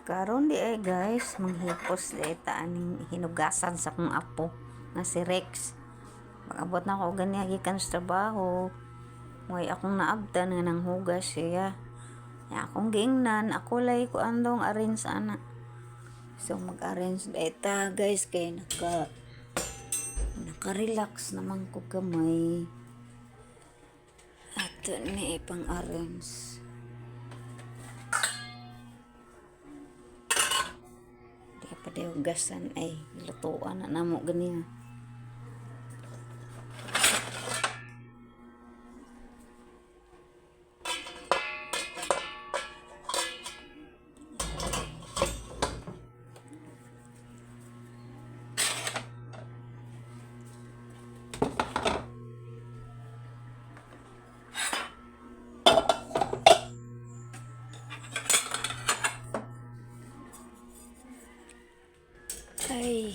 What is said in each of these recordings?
Karon diay, guys, manghipos diay ta aning hinugasan sa akong apo nga si Rex. Pag-abot na ko ganiha gikan sa trabaho, may akong naabtan nga nanghugas siya. Ya, akong giingnan, ako lay ko andong arrange ana. So mag-arrange diay ta, guys, kay naka-relax naman ko gamay. Ato ni ipang-arrange. Di pa daw hugasan ay lutuan na namo ganiha. Ay.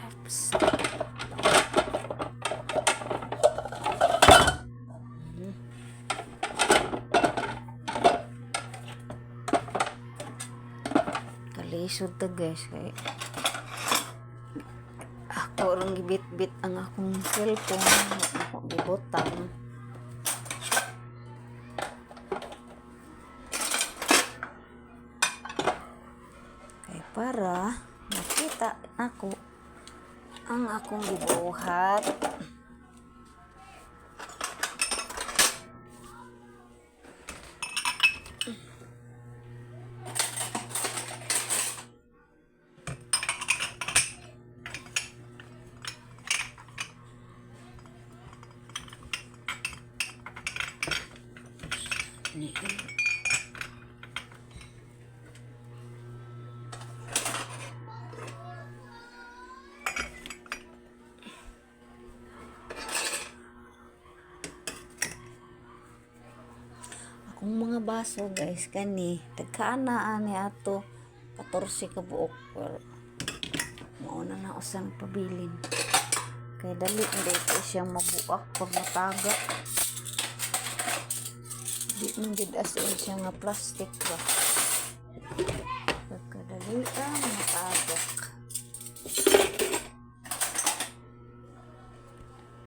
Oops. Kalisod ta, guys, kay ako rong gibit-bit ang akong cellphone, ako gibutang. Kay para makita nako ang akong gibuhat. Ni akong mga baso, guys, kani tagkaana ani ato 14 ka buok, pero mao na na usang pabilin kay dali hindi ko siya mabuak pag mataga. Di man gid as in siya nga plastic ba, pagkadali.